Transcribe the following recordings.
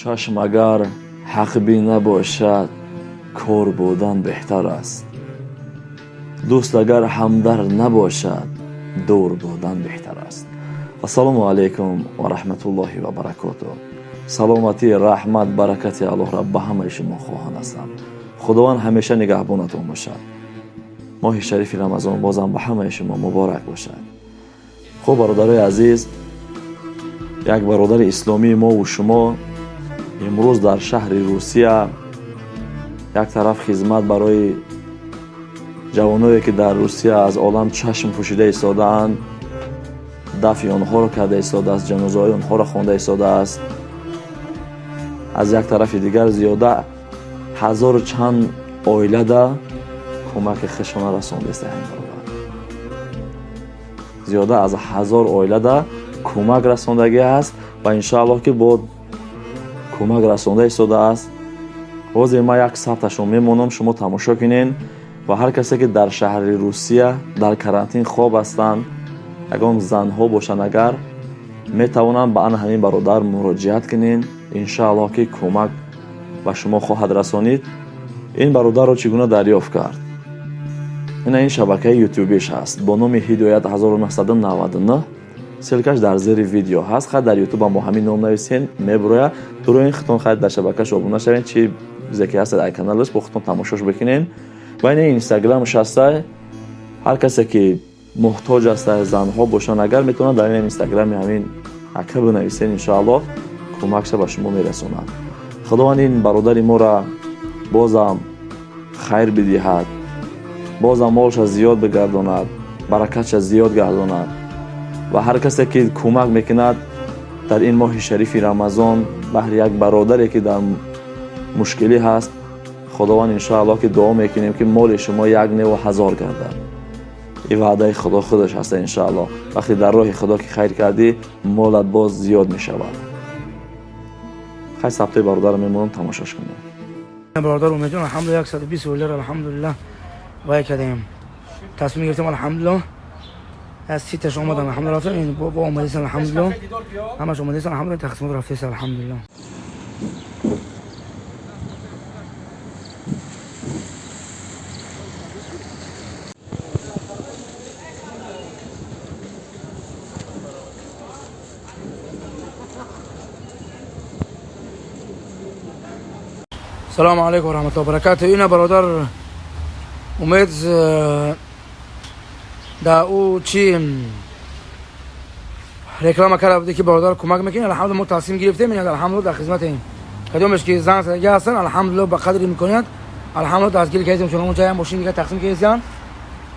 Чашм агар ҳақбин набошад, кор будан беҳтар аст. Дӯст агар ҳамдард набошад, дур будан беҳтар аст. Ассалому алайкум ва раҳматуллоҳи ва баракотуҳ. Саломатӣ, раҳмат, баракати Аллоҳро ба ҳамаи шумо хоҳон ҳастам. Худованд ҳамеша нигаҳбонатон бошад. Моҳи шарифи Рамазон бозам ба ҳамаи шумо муборак бошад. Хуб, бародарои азиз, як бародари исломии мову шумо имрӯз дар шаҳри Русия як тараф хизмат барои ҷавоное, ки дар Русия аз олам чашм пӯшида истодаанд, дафъи онҳоро карда истодааст, ҷанозаҳои онҳоро хонда истодааст. Аз як тарафи дигар зиёда ҳазору чанд оилада кӯмаки худшона расондааст. Ҳамин бародар зиёда аз 1000 оилада кӯмак расондагӣ аст ва иншоаллоҳ, ки бо кӯмак расонда истодааст. Ҳозир ман як сабташон мемонам, шумо тамошо кунен ва ҳар касе, ки дар шаҳри Русия дар карантин хоб ҳастанд, ягон занҳо бошанд, агар метавонанд, ба ана ҳамин бародар муроҷиат кунен. Иншоаллоҳ, ки кӯмак ба шумо хоҳад расонид. Ин бародарро чӣ гуна дарёфт кард? Ина, ин шабакаи ютубиш ҳаст бо номи Ҳидоят 1999. Ссылка ш дар зери видео ҳаст. Хай, дар ютубам бо ҳамин ном нависен, мебурояд. Дуроин худтон, хай, дар шабакаш обуна шавен, чи чизе ки ҳаст дар каналаш, бо худтон тамошош бикунен. Ва ина инстаграмаш ҳаста. Ҳар касе ки муҳтоҷ аста, занҳо бошанд агар, метавонанд дар ин инстаграми ҳамин ака бинависен. Иншоаллоҳ, кӯмакша ба шумо мерасонад. Худованд ин бародари моро бозам хайр бидиҳад, бозам молша зиёд бигардонад, баракатша зиёд гардонад. Ва ҳар касе ки кӯмак мекунад дар ин моҳи шарифи Рамазон баҳри як бародаре, ки дар мушкилӣ ҳаст, Худованд, иншоаллоҳ, ки дуо мекунем, ки моли шумо як неву ҳазор гардад. Ин ваъдаи Худо худаш ҳаста. Иншоаллоҳ, вақте дар роҳи Худо ки хайр кардӣ, молат боз зиёд мешавад. Хай, сабтои бародарро мемонам, тамошош кунем. Бародар Умедҷон, алҳамдулилла, 120 оиларо, алҳамдулилла, вай кардем, тасмим гирифтем, алҳамдулилла, аз 30 таш омадан, алҳамдулилла, ин бо омадесан, алҳамдулилла, ҳамаш омадесан, алҳамдулилла, тақсимот рафтеса, алҳамдулилла. Салому алайкум ва раҳматуллоҳи ва баракатуҳ. Ина бародар Умед да ӯ чи реклама карда буде, ки бародар кӯмак мекунем. Алҳамдулилла, мо тасмим гирифтем, ин алҳамдулилла дар хизматем. Кадомеш ки зан задагӣ ҳастанд, алҳамдулилла, ба қадри имконият, алҳамдулилла, дастгирӣ кардем. Чун онҷа ям мошин дига тақсим кардем,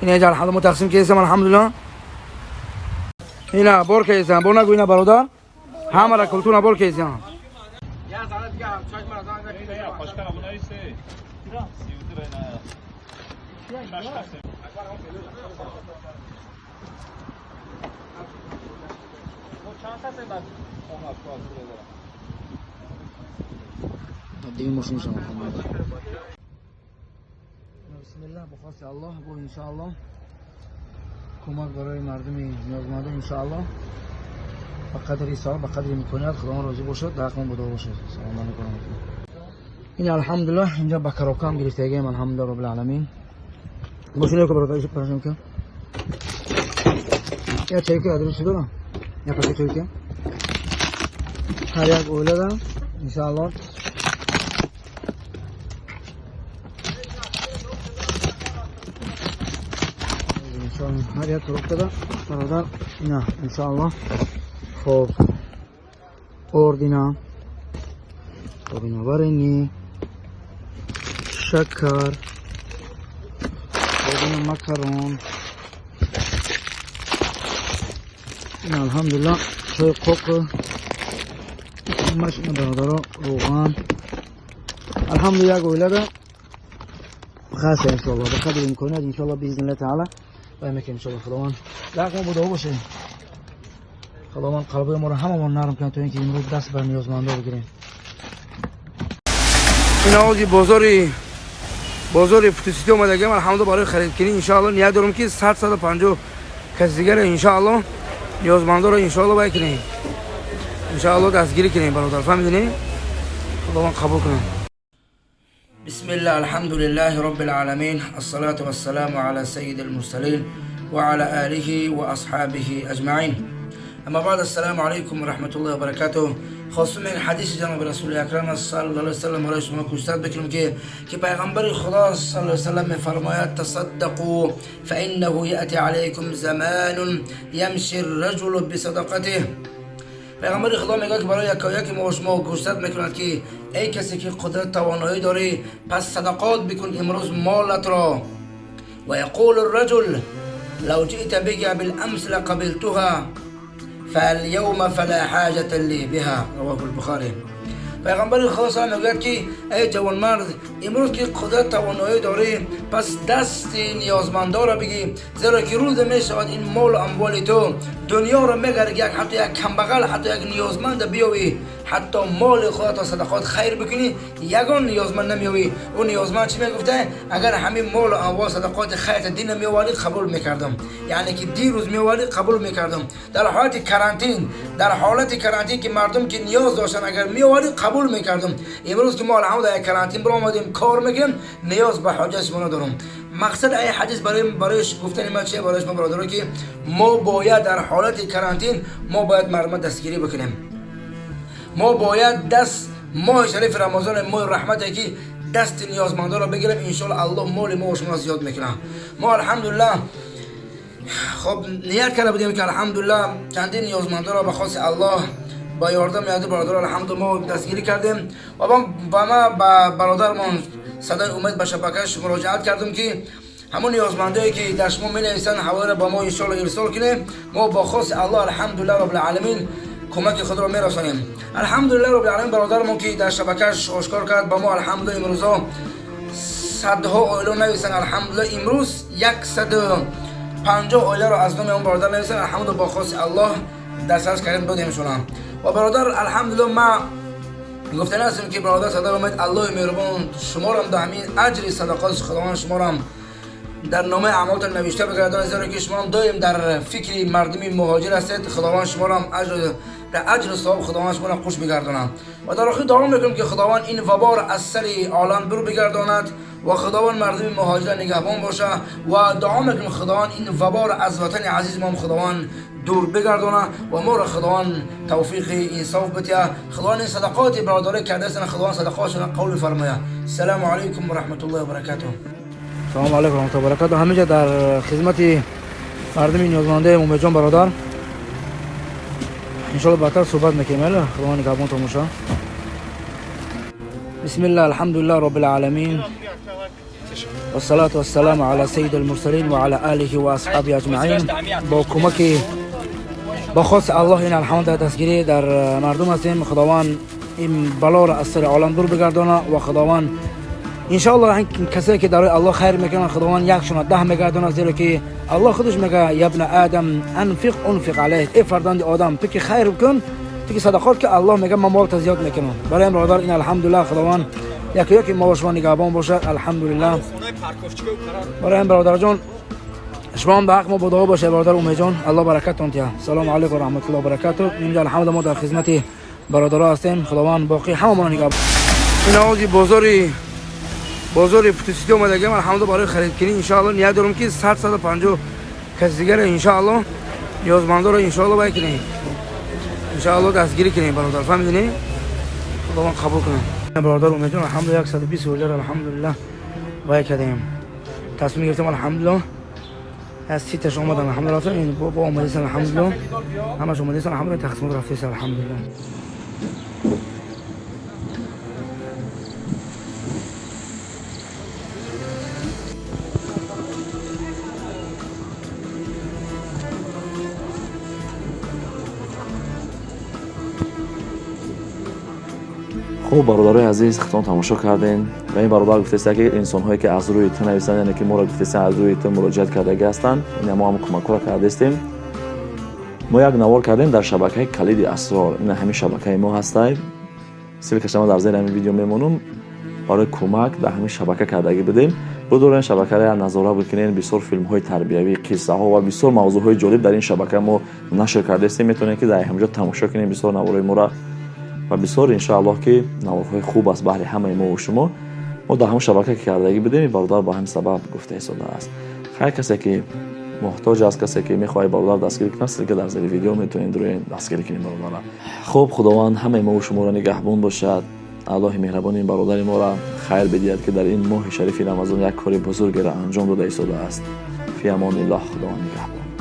ина инҷа, алҳамдулилла, мо тақсим кардем, алҳамдулилла. Ина бор кардем, бор нагӯ, ина бародар ҳамара культура бор кардем. دیگه ماشین شما. بسم الله، بخواست الله با انشاءالله کمک برای مردم نیازمنده، انشاءالله به قدر ایثار، به قدر امکانیت. خداوند راضی باشد، در حقمون بوده باشد. سلام علیکم. این الحمدلله اینجا با коробка م گرفتگیم، الحمدلله رب العالمین. ماشین که برادر پرشم که یا چای که آدرس دارم یا پاکت چای که هر یک оилада иншааллоҳ. Ҳар як коробка да, бародар, ина, иншааллоҳ. Хоб, ордина, хоб, ина варенье, шакар, хоб, ина макарон, ина, алҳамдулиллаҳ, чой, қоқ, ҳамаш, ина, бародаро, равған, алҳамдулилла, як оилада хаса, иншоаллоҳ, ба қадри имконият, иншоаллоҳ, биизниллаҳи таала вай мекунем, иншоаллоҳ. Худованд дар ҳаққи мо буда боше. Худованд қалбои моро ҳамамон нарм кунад, то ин ки имрӯз даст бар ниёзмандо бигирем. Ин овози бозори Фотосити омадагиам, алҳамдулилла, барои харидкунӣ. Иншоаллоҳ, ният дорем, ки 100, 150 каси дигаро, иншоаллоҳ, ниёзмандоро, иншоаллоҳ, вай кунем, иншоаллоҳ, дастгирӣ кунем. Бародар, фаҳмидинӣ? Худованд қабул кунад. بسم الله الحمد لله رب العالمين الصلاة والسلام على سيد المرسلين وعلى آله وأصحابه أجمعين اما بعد السلام علیکم و رحمت الله و برکاته. خواستم این حدیث جناب رسول اکرم صلی الله علیه وسلم برای شما گوشزد بکنم که پیغمبر خدا صلی الله علیه وسلم میفرماید تصدقوا فانه یأتی علیکم زمان یمشی الرجل بصدقته. پیغمبر خدا میگه که برای یکایک ما و شما گوشزد میکند که ای کسی که قدرت توانایی داری پس صدقات بکن امروز مالت را. و یقول الرجل لو جئت بك بالامس لقبلتها فاليوم فلا حاجة لي بها. رواه البخاری. پیغمبر خدا صلی الله علیه و میگوید که ای جوانمرد امروز که قدرت توانایی داری پس دست نیازمندا را بگی، زیرا که روز می شود این مال و اموال تو دنیا را میگرد، یک حتی یک کمبغل حتی یک نیازمند بیاوی حتی مال خودت تا صدقات خیر بکنی یگان نیازمند نمیاوی. اون نیازمند چی میگفته؟ اگر همین مال و اموال صدقات خیر دین میآوردی قبول میکردم، یعنی که دیروز میآوردی قبول میکردم. در حالت کرانتین، در حالت کرانتین که مردم که نیاز داشتن اگر میآوردی قبول میکردم. امروز که ما الحمدلله کرانتین برآمدیم کار میکنیم نیاز به حاجت شما ندارم. مقصد این حدیث برای گفتن ما چیه برای شما برادران که ما باید در حالت کرانتین ما باید مردم دستگیری بکنیم. ما باید دست ماه شریف رمضان ماه رحمت که دست نیازمندا را بگیریم، انشالله الله مال ما و شما زیاد میکنه. ما الحمدلله خب نیت کرده بودیم که الحمدلله چندین نیازمندا را به خواست الله با یاردم یاد برادر الحمدلله ما دستگیری کردیم و با ما با برادرمان صدای امید به شبکه‌اش مراجعت کردم که همون نیازمندایی که در شما می‌نویسن هوای را با ما انشالله ارسال کنیم. ما با خواست الله الحمدلله رب العالمین کمک خود را میرسانیم. الحمدلله رب العالمین برادرمون که در شبکه‌اش آشکار کرد با ما الحمدلله امروزا صدها عائله نویسن. الحمدلله امروز 150 عائله را از نام اون برادر نویسن. الحمدلله با خواست الله دسترس کردیم دادیم شما. و برادر الحمدلله ما گفتن هستیم که برادر صدای امید الله مهربان شما را در همین اجر صدقات خداوند شما را در نامه اعمالتان نوشته بگردانه، زیرا که شما هم دائم در فکر مردمی مهاجر هستید. خداوند شما را هم در اجر و ثواب خداوند شما را خوش بگرداند. و در آخر دعا میکنم که خداوند این وبا را از سر عالم دور بگرداند و خداوند مردم مهاجر نگهبان باشه و دعا میکنم خداوند این وبا را از وطن عزیز ما خداوند دور بگردانه و ما را خداوند توفیق انصاف بده. خداوند این صدقات برادرای کرده است، خداوند صدقاتشون قبول فرماید. السلام علیکم و رحمت الله و برکاته. سلام علیکم و رحمت الله و برکاته. همینجا در خدمت مردم نیازمنده امید جان برادر انشالله بعدتر صحبت میکنیم. خداوند نگهبان تو باشه. بسم الله الحمد لله رب العالمین والصلاة والسلام على سيد المرسلين وعلى آله وأصحابه اجمعین. با کمک با خواست الله این الحمد دستگیری در مردم هستیم. خداوند این بلا را از سر عالم دور بگردانه و خداوند انشاءالله کسایی که در الله خیر میکنن خداوند یکشون ده میگردانه، زیرا که الله خودش میگه یا ابن آدم انفق انفق علیک، ای فرزند آدم تو که خیر بکن تو که صدقات که الله میگه من مالت زیاد میکنم. برای این برادر این الحمدلله خداوند یکی یکی ما و شما نگهبان باشه. الحمدلله برای این برادر جان شما هم به حق ما با دعا باشه برادر امید جان، الله برکتتون ته. سلام علیکم و رحمت الله و برکاته. اینجا الحمدلله ما در خدمت برادرها هستیم. خداوند باقی همه نگهبان. این آوازی بازار پتوسیتی اومدگیم الحمدلله برای خرید کنی. انشاءالله نیت دارم که 100 150 کس دیگر انشاءالله نیازمندا رو انشاءالله باید کنیم، انشاءالله دستگیری کنیم برادر، فهمیدین؟ خداوند قبول کنه. برادر امید جان الحمدلله 120 ولر الحمدلله باید کردیم، تصمیم گرفتیم الحمدلله از 30 تاش اومدن الحمدلله، این با اومدیسن الحمدلله همش اومدیسن الحمدلله تقسیم رفتیسن الحمدلله. хуб бародарои азиз, худтон тамошо кардем ва ин бародар гуфтеста ки инсонҳое ки аз рӯи ту нависанд, яъне ки моро гуфтеста аз рӯи ту муроҷиат кардагӣ ҳастанд, ина мо ҳам кӯмакҳоро кардастем. Мо як навор кардем дар шабакаи Калиди Асрор, ина ҳамин шабакаи мо ҳастай, ссылка ш ма дар зери ҳамин видео мемонам. Барои кӯмак дар ҳамин шабака кардагӣ будем. Будорен шабакаро як назора бикунен, бисёр филмҳои тарбиявӣ, қиссаҳо ва бисёр мавзӯъҳои ҷолиб дар ин шабака мо нашр кардастем. Метавонед ки дар ҳаминҷо тамошо кунед бисёр наворҳои моро. Ва бисёр, иншоаллоҳ, ки наворҳои хуб аст баҳри ҳамаи мову шумо. Мо дар ҳамон шабака ки кардагӣ будем, бародар ба ҳамин сабаб гуфта истодааст. Хайр, касе ки муҳтоҷ аст, касе ки мехоҳад бародар дастгирӣ кунад, ссылка дар зери видео, метавонед дуроен, дастгирӣ кунед бародара. Хуб, Худованд ҳамаи мову шуморо нигаҳбон бошад. Аллоҳи меҳрабон ин бародари моро хайр бидиҳад, ки дар ин моҳи шарифи Рамазон як кори бузургеро анҷом дода истодааст. Фи амониллоҳ, Худованд нигаҳбон.